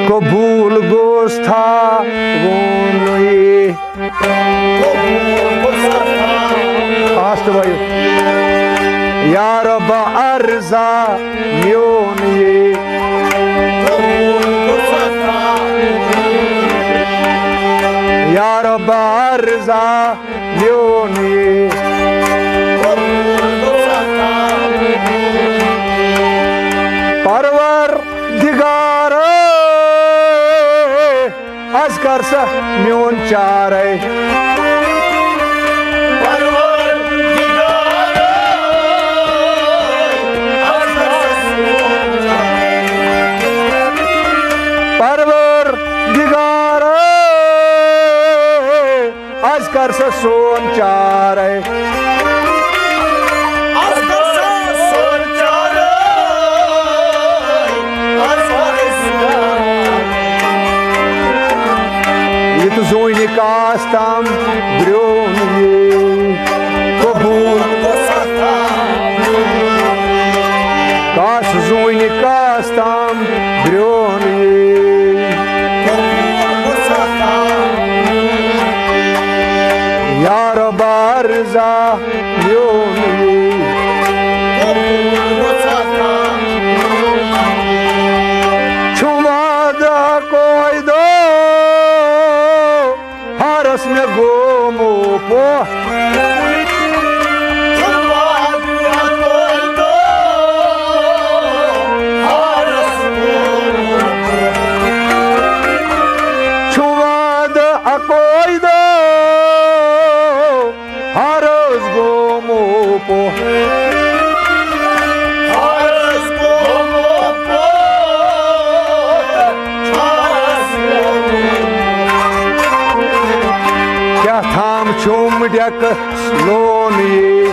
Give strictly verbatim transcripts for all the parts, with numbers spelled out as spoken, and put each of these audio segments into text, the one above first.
قبول گوٚژھ تھاوُن یہِ۔ آست وٲیِو۔ یا رب عرضا میون یہِ۔ یا رب عرضا میون یہِ۔ پروردگارا، از کر سا میون چارے۔ پروردگارا، از کر سا سون چارے۔ از کر سا سون چارے۔ از کر سا یہِ تہٕ زوٗنہِ کاس تام برٛونٛہہ یہِ قبوٗل۔ کاس زوٗنہِ کاس تام برٛونٛہہ یہِ۔ یا رب عرضا میون یہِ۔ چھُ وعدٕ اَکوے دۄہ ہارس مےٚ گوٚمُت پوٚہ۔ چھُ وعدٕ اَکوے دۄہ ہارس گوٚمُت پوٚہ۔ ہارس گوٚمُت پوٚہ۔ ہارس گوٚمُت۔ کیٛاہ تھام چھُم ڈٮ۪کہٕ لون یہِ۔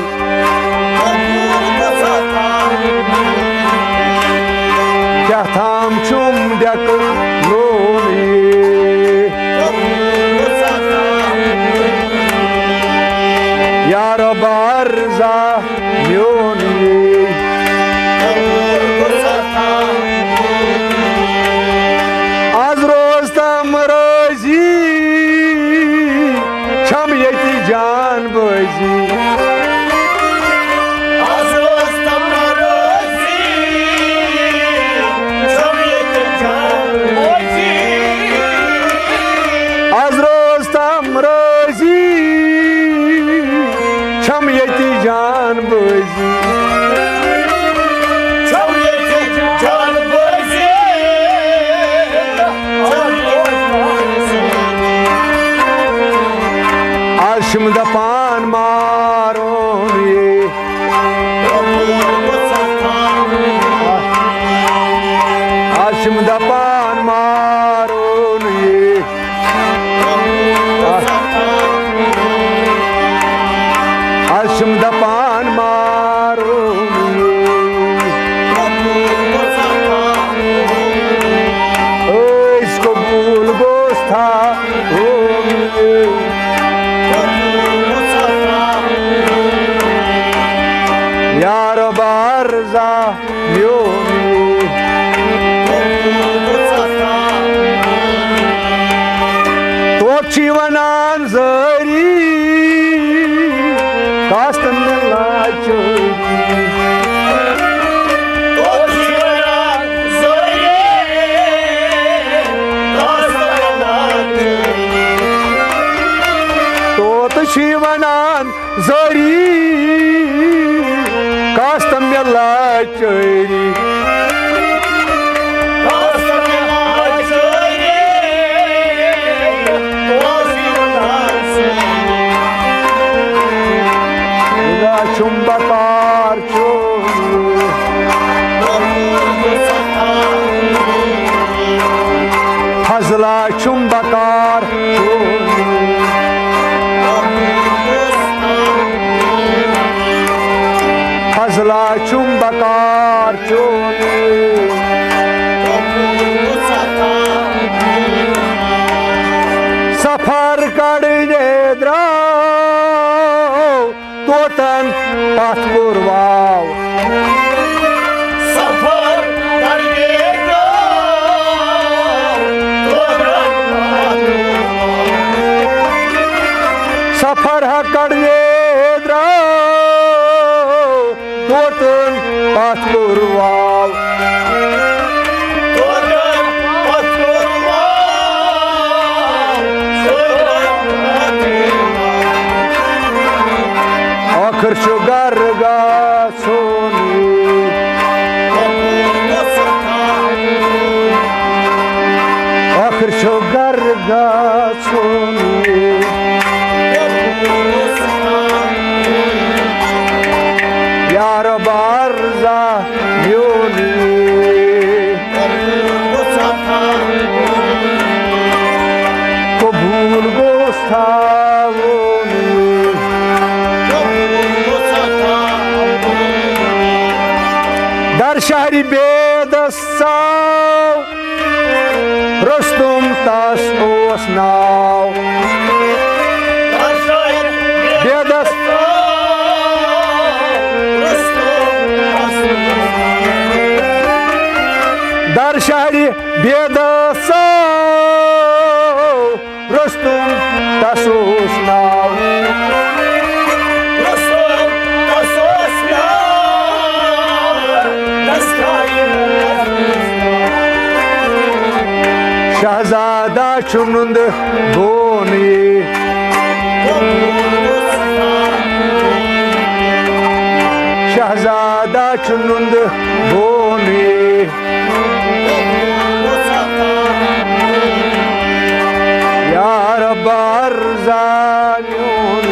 کیٛاہ تھام چھُم ڈٮ۪کہٕ لون یہِ۔ یا رب عرضا میون یہِ۔ از روز تام رٲضی چھم ییٚتی جان بٲزی۔ از روز تام رٲضی چھم ییٚتی جان بٲزی۔ از روز تام رٲضی چھم ییٚتی جان بٲزی۔ چھم ییٚتی جان بٲزی۔ از چھِم دپان مارون یہِ۔ از چھِم دپان مارون یہِ۔ از چھِم دپان مارون یہِ۔ أسۍ قبول گوٚژھ تھاوُن یہِ۔ یا رب عرضا میون۔ توتہِ چھِ ونان زٲری، کاستن مےٚ لاچٲری۔ توتہِ چھِ ونان زٲری، کاستن مےٚ لاچٲری۔ توتہِ چھِ ونان زٲری، کاستن مےٚ لاچٲری۔ خدا چھُم بکار چون۔ فضلہ چھُم بکار چون۔ فضلہ چھُم بکار چون۔ سفر کڑنے درٛاو، توتن پتھ کوٚر واو۔ سفر کڑنے درٛاو، کوٚر واو۔ ٲخٕر چھُ گرٕ گژھُن۔ ٲخٕر چھُ گرٕ گژھُن۔ یا رب عرضا میون یہِ قبول گوٚژھ تھاوُن۔ در شہرِ بیدس ژاو رستم، تس اوس ناو۔ بیدس در شہرِ بیدس ژاو رستم، تس اوس ناو۔ رستم، تس اوس ناو۔ شہزادہ چھُ نُنٛدٕ بونٕے۔ شہزادہ چھُ نُنٛدٕ بونٕے۔ یا رب عرضا میون۔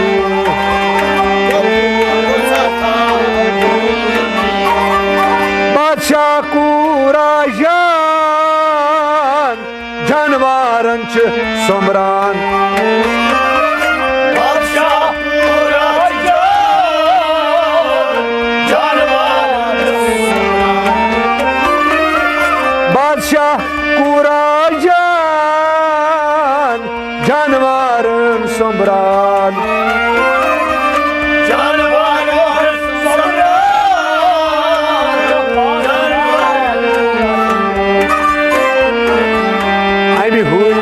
بادشاہ کوٗرا جان جانوارن چھِ سوٚمبران۔ بادشاہ کوٗرا جان جانوارن چھِ سوٚمبران۔ بادشاہ کوٗرا جان جانوارن سوٚمبران۔ جانوارن سوٚمبران۔ امہِ ہُرِ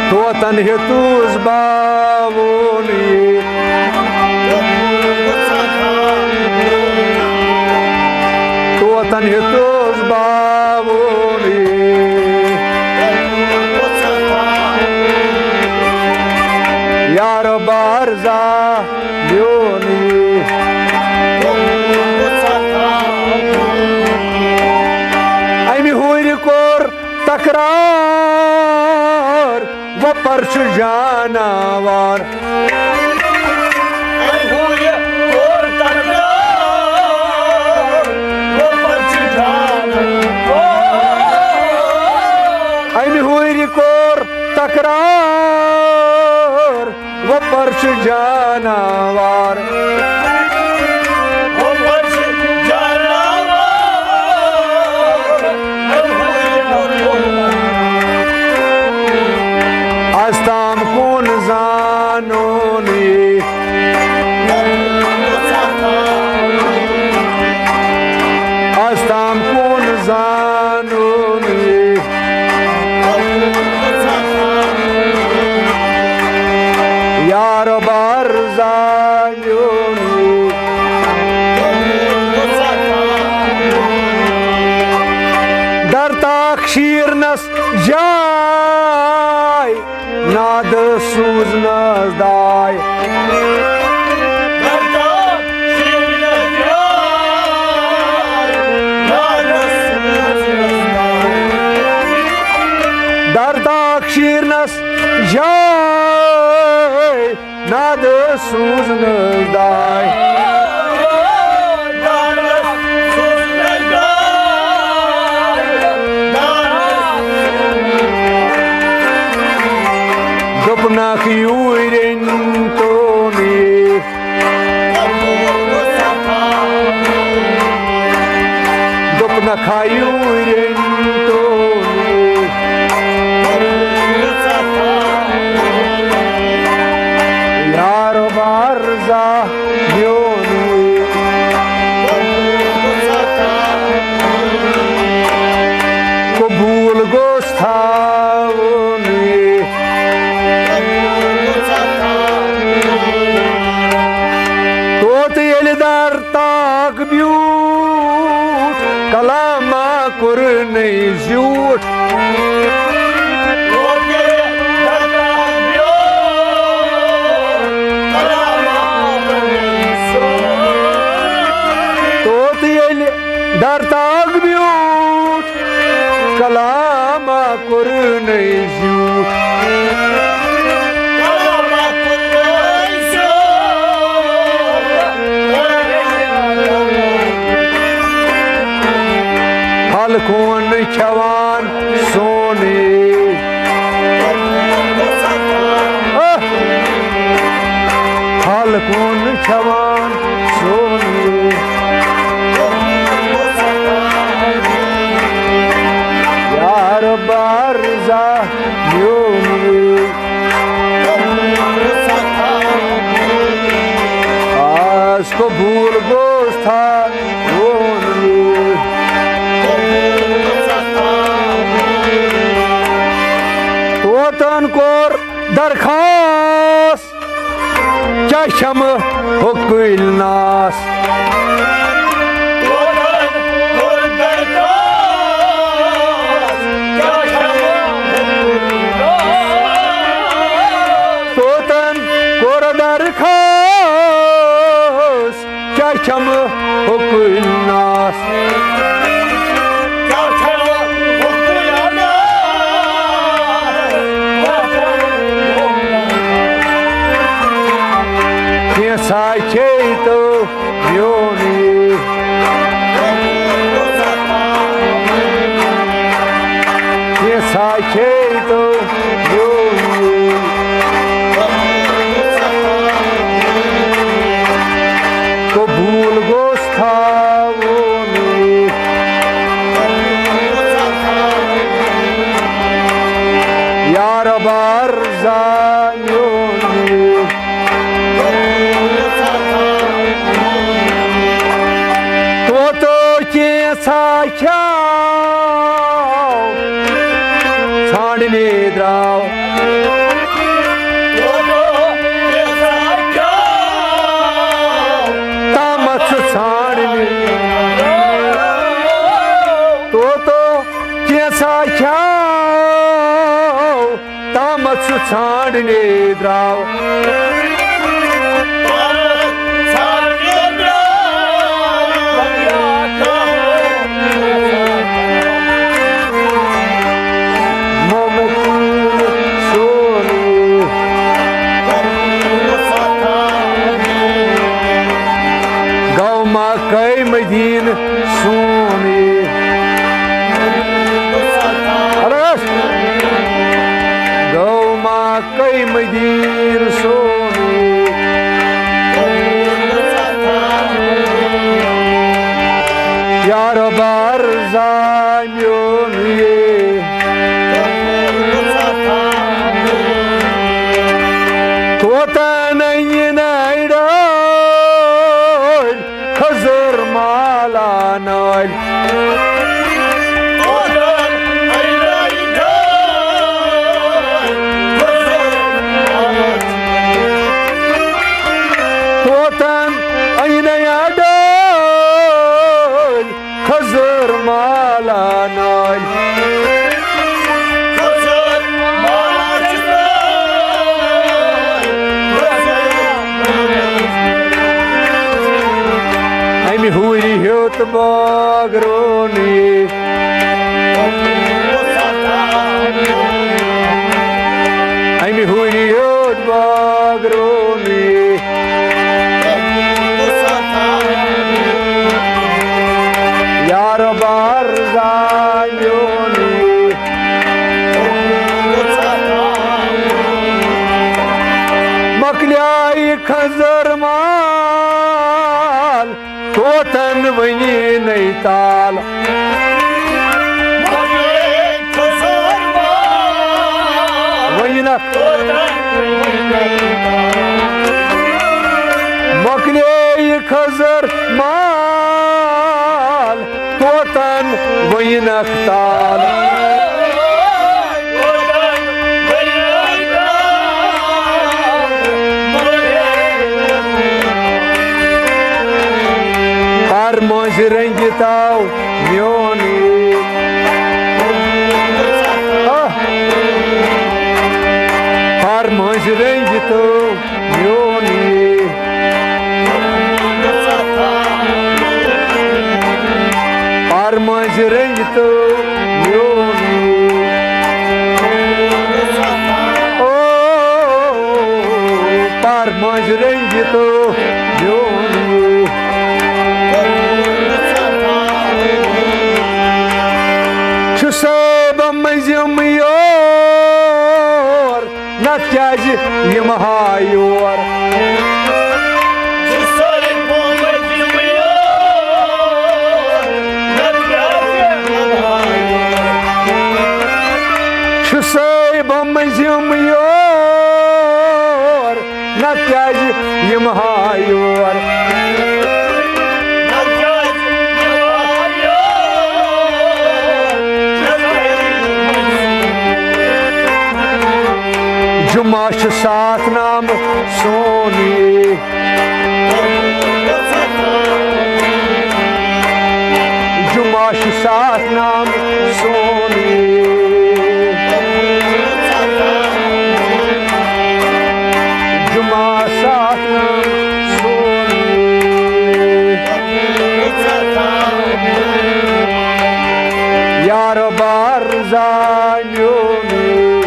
طوطن ہیوٚتُس باوُن۔ طوطن ہیوٚتُس باوُن۔ یا رب عرضا میون۔ امہِ ہُرِ کوٚر تکرار، وۄپر چھُ جاناوار۔ امہِ ہُرِ کوٚر تکرار، وۄپر چھُ جاناوار۔ وۄپر چھُ جاناوار۔ از تام کون زانون یہِ؟ از تام کون زانون یہِ؟ یا رب عرضا میون۔ در تاخ شیرنس جاے، نادٕ سوٗزنس داے۔ در تاخ شیرنس جاے، نادٕ سوٗزنس داے۔ دوٚپنکھ یوٗرۍ أنۍ تو مےٚ۔ دوٚپنکھ ہا یوٗرۍ أنۍ تو مےٚ۔ یار بار زا میون۔ قبول گوٚژھ تھاوُن۔ نَے زیوٗٹھ۔ توتہٕ ییٚلہِ درتاگ بیوٗٹھ، کلامہ کوٚر نَے زیوٗٹھ۔ پھل کون کھٮ۪وان سونٕے۔ آہ! پھل کون کھٮ۪وان سونٕے۔ یار بارزا میونٕے۔ آز قبوٗل گوٚژھ تھاوُن۔ توتن کوٚر درخاست، کیٛاہ کھٮ۪مہٕ ہوٚکُلۍ ناس؟ توتن کوٚر درخاست، کیٛاہ کھٮ۪مہٕ ہوٚکُلۍ ناس؟ کینٛژھا کھے تو میونٕے۔ کینٛژھا کھے تو میونٕے۔ قبوٗل گوٚژھ تھاوُن۔ یار بارزا میونٕے۔ توتہٕ کینٛژھا کھیٛاو، ژھانٛڈنہِ درٛاو۔ تامَتھ چھُ ژھانٛڈنہِ۔ توتہٕ کینٛژھا کھیٛاو، تامَتھ سُہ ژھانٛڈنہِ درٛاو۔ محمد سونٕے۔ گوٚو مکہ مدینہٕ سونٕے۔ اَدٕ حظ۔ گوٚو مکہ مدینہٕ سونٕے۔ یار بارزا میونٕے۔ توتن یِنَے ڈٲلۍ خضر مالا نٲلۍ۔ توتن أنۍ نیا ڈٲلۍ خضر مالا نٲلۍ۔ اَمہِ ہُرِ ہیوٚت باغ رونٕے۔ اَمہِ ہُرِ ہیوٚت باغ رونٕے۔ یار بارزا میونٕے۔ مۄکلیٛاے خضر مال، توتن وۄنی نٔے تال۔ وۄنۍ نہ مۄکلے یہِ خضر مال، توتن وۄنۍ نکھ تال۔ پَر مٔنٛزۍ رٔنٛگۍ تاو میون عید۔ رٔنٛگۍ تہٕ میون یوٗر۔ او، پر مٲنٛزِ رٔنٛگۍ تہٕ میون یوٗر۔ چھُ صٲب مٔنٛزِم یور، نتہٕ کیٛازِ یِمہٕ ہا یور؟ چھُ صٲب مٔنٛزِم یور، نتہٕ کیٛازِ یِمہٕ ہا یور؟ جمعہ چھُ ساتھ نام سونی۔ جمعہ چھُ ساتھ نام سونی۔ جمعہ ساتھ نام سونی۔ یار بار زانیونی۔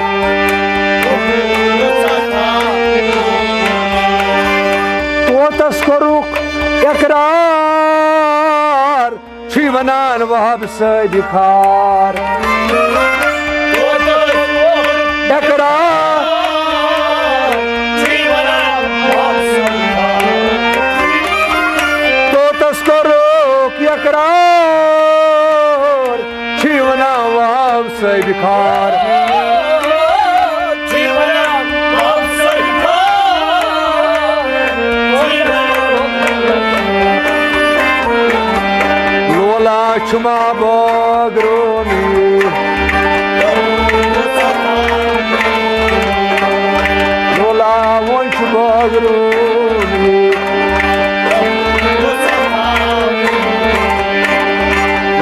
طوطس کوٚرُکھ اقرار، چھُے ونان وہب صٲبِ خار۔ اقرار۔ طوطس کوٚرُکھ اقرار، چھُے ونان وہب صٲبِ خار۔ لولا چھُما بٲگرونی۔ لولا وۄنۍ چھُ بٲگرونی۔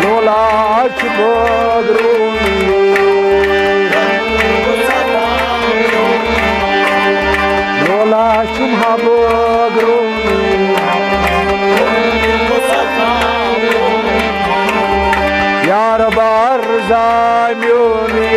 لولا چھُ بٲگرونی۔ لولا چھُم ہا بٲگرونی۔ یار بار زامیونی۔